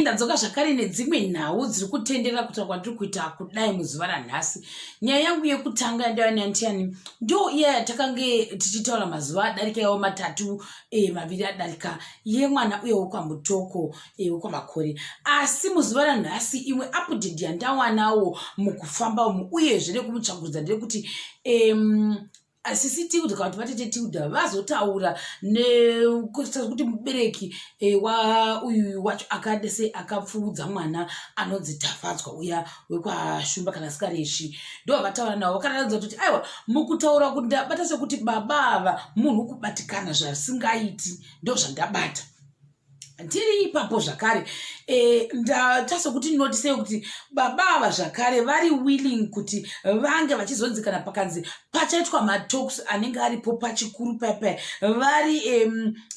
Ndadzoka zvakare nedzimwe nhau dziri kutenderera kutaura kwandiri kuita kudai muzuva ranhasi. Nyaya yangu yekutanga yandaiva neyandiyani ndo iya yatakange tichitaura mazuva adarika yawo matatu 2 adarika yemwana uye wekwaMutoko wekwaMakore. Asi muzuva ranhasi imwe update yandawanawo mukufamba umu uyezve nekumutsvakurudza ndeyekuti sisi Tilda kana kuti vatete Tilda vazotaura nekuti mubereki wauyu wacho akade sei akapfuudza mwana anonzi Tafadzwa uya wekwaShumba kana Sikareshi, ndo vataura navo vakaratidza kuti aiwa, mukutaura kuti ndabata sekuti baba ava munhu kubatikana zvasingaiti, ndo zvandabata. Tiri ipapo zvakare ndatasekuti notice kuti baba ava zvakare vari willing kuti vange vachizonzi kana pakanzi pachaitwa matalks anenge aripo pachikuru paipai, vari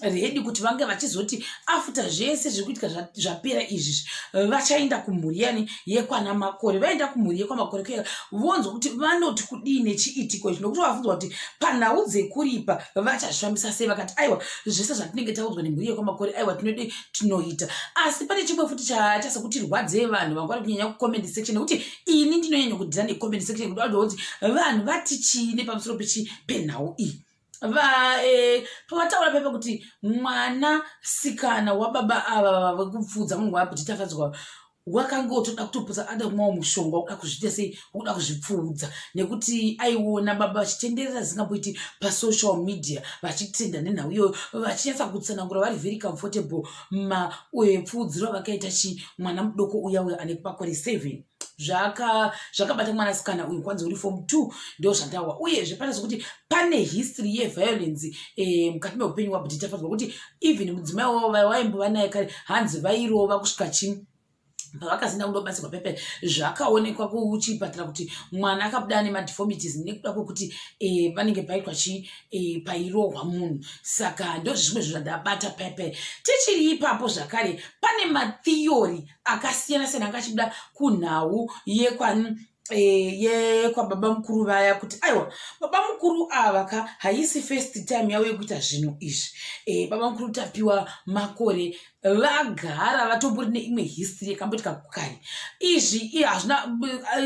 ready kuti vange vachizoti after zvese zviri kuitika zvapera izvi, vachaenda kumhuri yani yekwana Makore. Vaenda kumhuri yekwaMakore kuya, vonzwa kuti vanoti kudii nechiitiko ichi, nokuti vabvunzwa kuti panhau dzekuripa vachazvifambisa sei, vakati aiwa, zvese zvatinenge taudzwa nemhuri yekwaMakore, aiwa, tinode tinoita. Asi pane chimwe futi chasekuti rwadzei vanhu vanga vari kunyanya kucomment section, nekuti ini ndinonyanya kudhira necomment section kuti kuti vanhu vati chii nepamusoro pechi penhau iyi. Pavataura pepa kuti mwana sikana wababa ava vekupfuudza munhu waBhuti Tafadzwa wakange otoda kutoputsa, ada kumwawo mushonga wakuda kuzviita sei, wakuda kuzvipfuudza, nekuti aiona baba vachitenderera zvisingamboiti pasocial media, vachitenda nenhau iyoyo, vachinyatsa kutsanangura vari very comfortable mapfuudziro avakaita chi mwana mudoko uya uya ane makore 7. Zvakabata mwanasikana uyu, kwanzi uri form 2, ndo zvandawa. Uyezve pane zvekuti pane history yeviolence mukati meupenyu hwaBhuti Tafadzwa, kuti even mudzimai wavo vaimbova naye kare, hanzi vairova kusvika chii pavakazinda kundobatsirwa pepe, zvakaonekwa kuchipatara kuti mwana akabuda nemadeformities nekuda kwekuti vanenge paitwa chii, pairohwa munhu. Saka ndo zvimwe zvinhu zvandabata pepe. Tichiri ipapo zvakare, pane matheory akasiyana siyana anga achibuda kunhau yekwa yekwababa mukuru vaya, kuti aiwa, baba mukuru ava ka haisi first time yavo yekuita zvinhu izvi. Baba mukuru Tapiwa Makore vagara vatombori neimwe history yakamboitika kare. Izvi hazvina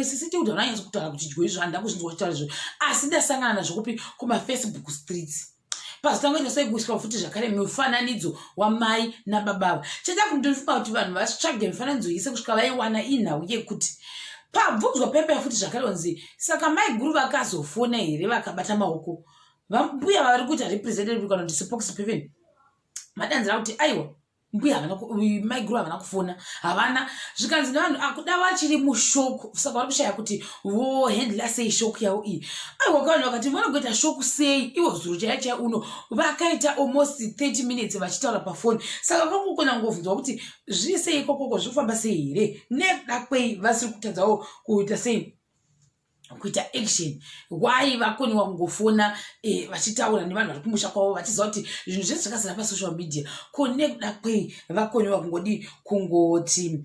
sisi kuti vananyatso kutaura kuti dyo izvo handina kuzvinzwa kutaura izvo, asi ndasangana nazvo kupi? Kumafacebook streets. Pazotangoita sekuiswa futi zvakare mufananidzo wamai nababava. Chaita kundofunga kuti vanhu vatsvage mifananidzo yese kusvika vaiwana inhau yekuti pabvunzwa pepa futi zvakare kunzi saka mai guru vakazofona here vakabata maoko vambuya vari kuita representative kana kuti spokesperson, madanzira kuti aiwa, mbuya havana, mai guru havana kufona, havana. Zvikanzi nevanhu akuda vachiri mushock, saka vari kushaya kuti vohandla sei shock yavo iyi. Aiwa, kavanhu vakati vanogoita shock sei ivo zuro chaiya chaiya uno vakaita almost 30 minutes vachitaura pafoni? Saka kwakukona kungovhunzwa kuti zviri sei ikokoko, zviri kufamba sei here, nekuda kwei vasiri kutadzawo kuita sei, kuita action? Why vakoniwa kungofona vachitaura nevanhu vari kumusha kwavo, vachiziva kuti zvinhu zvese zvakazara pasocial media? Ko nekuda kwei vakoniwa kungodii, kungoti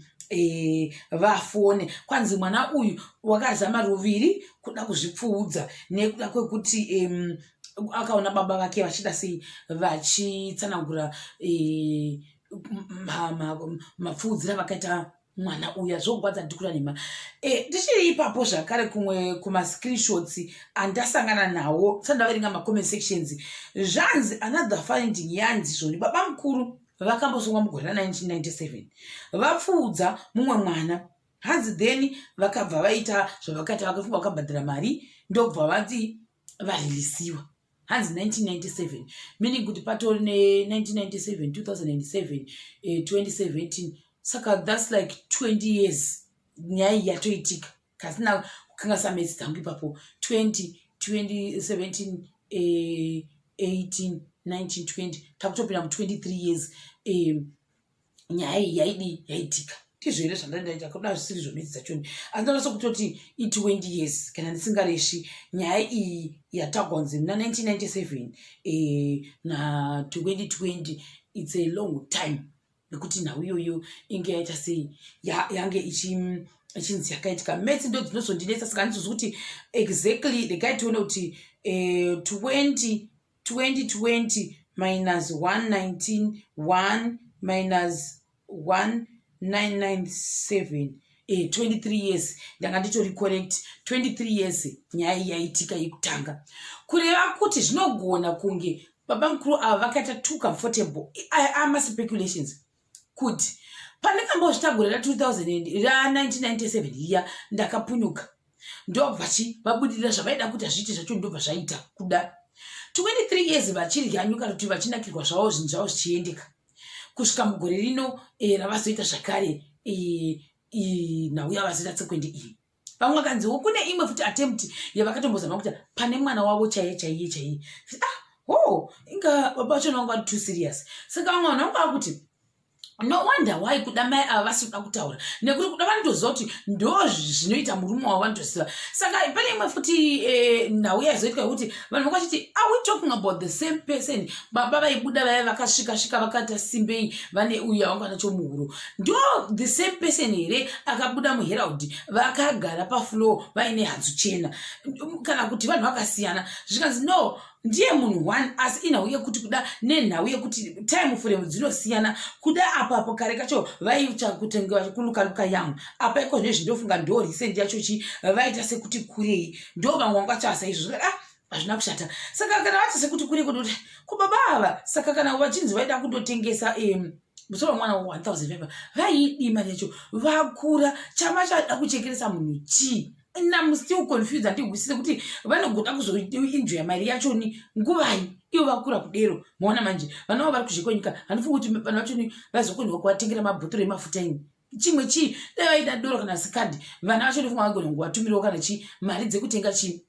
vafone? Kwanzi mwana uyu wakazama ruviri kuda kuzvipfuudza nekuda kwekuti akaona baba vake vachida sei, vachitsanangura mapfuudziro avakaita mwana uya. Zvogwadza, ndikura nhema. Tichiri ipapo zvakare, kumwe kumascreenshots andasangana nawo sandaverenga macomment sections, zvanzi another finding yanzi zvoni baba mukuru vakambosungwa mugore ra1997 vapfuudza mumwe mwana. Hanzi then vakabva vaita zvavakaita, vakafunga vakabhadhara mari, ndokubva vati varilisiwa. Hanzi 1997, meaning kuti patori ne1997, 2007, 2017, saka that's like 20 years nyaya iyi yatoitika. Kasina kukangasa maths dzangu ipapo, 20 2017, 18, 19, 20, takutopinda mu23 years nyaya iyi yaidi yaitika. Ndizvo here zvandandaita? Kuda zvisiri zvo maths dzachoni, asi ndanosa kutoti i20 years kana ndisingareshi. Nyaya iyi yatagwa kunzi muna 1997 na2020, it's a long time nekuti nhau iyoyo inge yaita sei, yange ichinzi yakaitika. Maths ndo dzinozondinetsa, saka handizozvi kuti exactly. Regai tione kuti 20 2020 minus 119 1 minus 1 997, 23 years. Ndanga nditori correct, 23 years nyaya iyi yaitika yekutanga. Kureva kuti zvinogona kunge baba mukuru ava vakaita too comfortable. Amaspeculations kuti pandakambozvita gore ra2000, ra1997 iya, ndakapunyuka, ndobva chi vabudirira zvavaida kuti hazviiti zvacho, ndobva zvaita kuda 23 years vachiryanyuka, kuti vachinakirwa zvavo, zvinhu zvavo zvichiendeka kusvika mugore rino ravazoita zvakare nhau yavazoita tsekwende iyi. Vamwe vakanziwo kune imwe futi attempt yavakatombozama kuti pane mwana wavo chaiye chaiye chaiye. Ah, ho, inga baba vacho vanga vari too serious. Saka vamwe vanhu vanga vakuti no wonder why kuda mai ava vasiri kuda kutaura, nekuti kuda vanotoziva kuti ndo zvinoita murume wavo, vanotoziva. Saka pane imwe futi nhau yaizoitika yekuti vanhu vanga vachiti, "Are we talking about the same person?" Baba vaibuda vaya vakasvika svika vakaita simbei, vane uyu avanga nacho muhuro, ndo the same person here akabuda muHerald vakagara pafloor vaine hanzu chena, kana kuti vanhu vakasiyana? Zvikanzi no, ndiye munhu one, asi inhau yekuti kuda nenhau yekuti time frame dzinosiyana. Kuda apapo kare kacho vaiita kutenge vachikulukaluka yamu, apa iko zvine zvindofunga ndo recent yacho chi vaita sekuti kurei, ndo vamwe vanga saizvozvo. Ah, hazvina kushata. Saka kana vati sekuti kurei kuti kubaba ava, saka kana vachinzi vaida kundotengesa musoro wemwana wa1500, vaidii mari yacho? Vakura, chama chada kuchekeresa munhu chii? I'm still confused, handihwisise kuti vanogoda kuzoenjoya mari yachoni nguvai ivo vakura kudero. Maona manje, vana vavo vari kuzhe kwenyika. Handifungi kuti vanhu vachoni vazokoniwa kuvatengera mabhotoro emafuta ini chimwe chii. Dai vaida doro kana sikadhi, vana vacho ndofunga vagona kungovatumirawo kana chii, mari dzekutenga chii,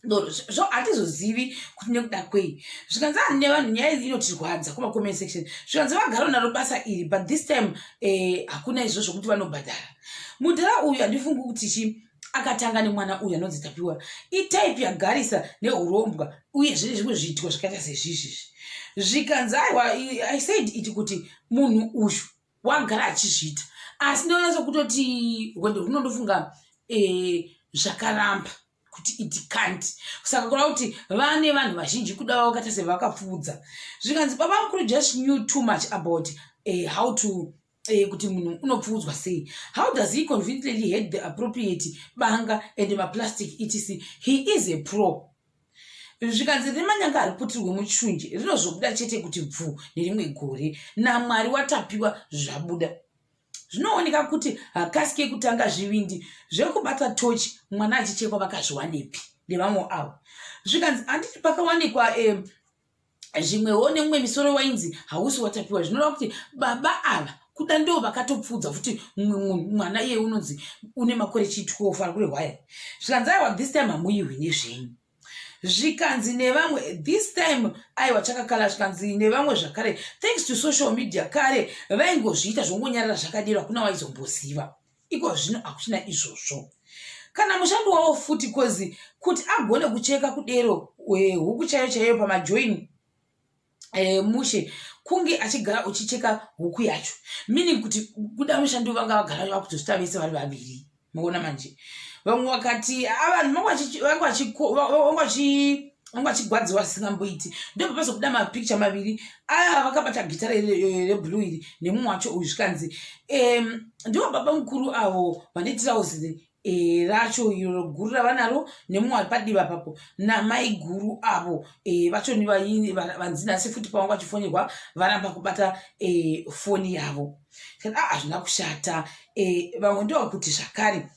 doro. Zvo hatizozivi kuti nekuda kwei. Zvikanzi nevanhu nyaya iyi inotirwadza kumacomment section. Zvikanzi vagara naro basa iri, but this time hakuna izvo zvokuti vanobhadhara. Mudhara uyu handifungi kuti chi akatanga nemwana uyu anonzi Tapiwa. Itype yagarisa neurombwa uyezve nezvimwe zviitiko zvakaita sezvizvizvi. Zvikanzi aiwa, I said it kuti munhu uyu wagara achizviita, asi ndonatsa kutoti rwendo runondofunga zvakaramba kuti it can't. Saka kureva kuti vane vanhu vazhinji kuda vakaita sevakapfuudza. Zvikanzi baba mukuru just knew too much about how to kuti munhu unopfuudzwa sei. How does he conveniently had the appropriate banga and maplastic, etc? He is a pro. Zvikanzi remanyanga hariputirwe muchunje, rinozobuda chete kuti bvu nerimwe gore. Namwari waTapiwa zvabuda. Zvinooneka kuti hakasi kekutanga. Zvivindi zvekubata tochi mwana achichekwa vakazviwanepi nevamwe avo? Zvikanzi handiti pakawanikwa zvimwewo nemumwe misoro wainzi hausi waTapiwa. Zvinoreva kuti baba ava kuda ndo vakatopfuudza futi mumwe mwana iye unonzi une makore chi12 ari kurehwaya. Zvikanzi aiwa, this time hamuihwi nezvenyu. Zvikanzi nevamwe this time aiwa, chakakala. Zvikanzi nevamwe zvakare, thanks to social media, kare vaingozviita zvongonyarara zvakadero, hakuna waizomboziva. Iko zvino hakuchina izvozvo. Kana mushandi wavo futi, 'cause kuti agone kucheka kudero huku chaiyo chaiyo pamajoini mushe kunge achigara uchicheka huku yacho, meaning kuti kuda mushandi vanga vagara vakutozvita vese vari vaviri. Muona manje, vamwe vakati vanhu vanga vachigwadziwa zvisingamboiti. Ndobva pazobuda mapicture maviri aya vakabata gita reblue iri nemumwe wacho uyu. Zvikanzi ndivo baba mukuru avo vane tirauzi racho iro guru ravanaro, nemumwe ari padiva papo namai guru avo vachoni vanzi nhasi futi pavanga vachifonерwa varamba kubata foni yavo. Hazvina kushata. Vamwe ndovakuti zvakare,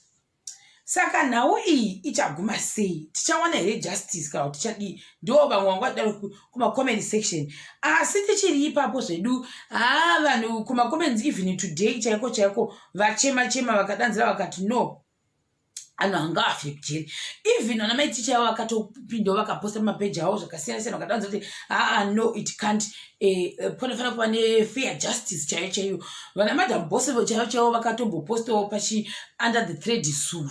saka nhau iyi ichaguma sei? Tichawana here justice kana kuti tichadii? Ndo vamwe vanga vadaro kumacomment section. Asi tichiri ipapo zvedu, haa, vanhu kumacomments even today chaiko chaiko vachema chema, vakadanzira vakati no, anhu angaafe kujeri. Even vana mai Ticha avo vakatopindawo vakaposta pamapeji avo zvakasiyana siyana, vakadanza kuti aa, no, it can't, panofanira kuva nefair justice chaiyo chaiyo. Vana Madam Boss chaivo chaivo vakatombopostawo pachi under the thread suro,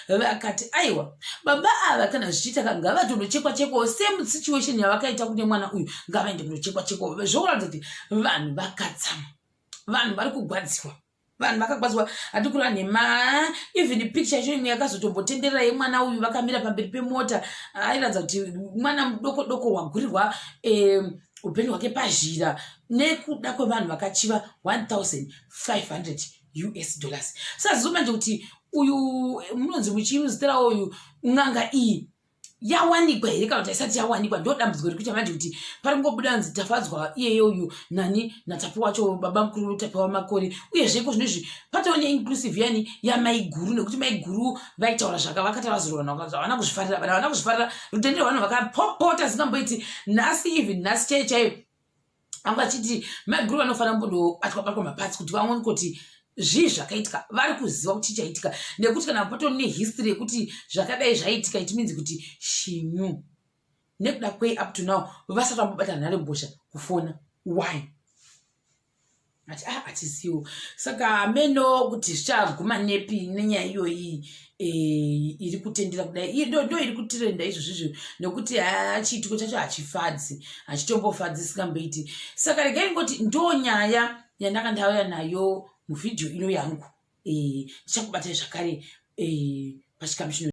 vakati aiwa, baba ava kana zvichiita ka ngavatonochekwa chekwawo, same situation yavakaita kune mwana uyu, ngavaende kunochekwa chekwawo. Zvokuratidza kuti vanhu vakatsama, vanhu vari kugwadziwa, vanhu vakagwadziwa. Hati kureva nhema. Even picture yacho imwe yakazotombotenderera yemwana uyu vakamira pamberi pemota, airatidza kuti mwana mudoko doko wagurirwa upenyu hwake pazhira nekuda kwevanhu vakachiva 1500. Us dollars. Sazizo manje kuti uyu munonzi muchizita rawo uyu n'anga iyi yawanikwa here kana kuti haisati yawanikwa? Ndo dambudziko riri kuita manje kuti pari kungobuda nzi Tafadzwa iyeye uyu nani naTapi wacho, baba mukuru Tapiwa Makore. Uyezve iko zvino izvi patova neinclusive yani yamaiguru, nekuti maiguru vaitaura zvaka vakataura zuro, vanhu havana kuzvifarira, vanhu havana kuzvifarira. Rutendero, vanhu vakapopota zingamboiti nhasi, even nhasi chaiyo chaiyo anga achiti maiguru vanofanira kumbodobatwa batwa mapatsi kuti vaone kuti zvii zvakaitika. Vari kuziva kuti chichaitika, nekuti kana patori nehistory yekuti zvakadai zvaitika, it means kuti she knew. Nekuda kwei up to now vasati vambobata nharembozha kufona? Why? Ati ah, hatiziwo. Saka meno kuti zvichaguma nepi nenyaya iyoyi iri kutendera kudai, ndo iri kutirenda izvozvizvo, nekuti chiitiko chacho hachifadzi, hachitombofadzi singamboiti. Saka regai ngoti ndo nyaya yandanga ndauya nayo muvhidhiyo ino yangu. Ndichakubatai zvakare pachikamu chino.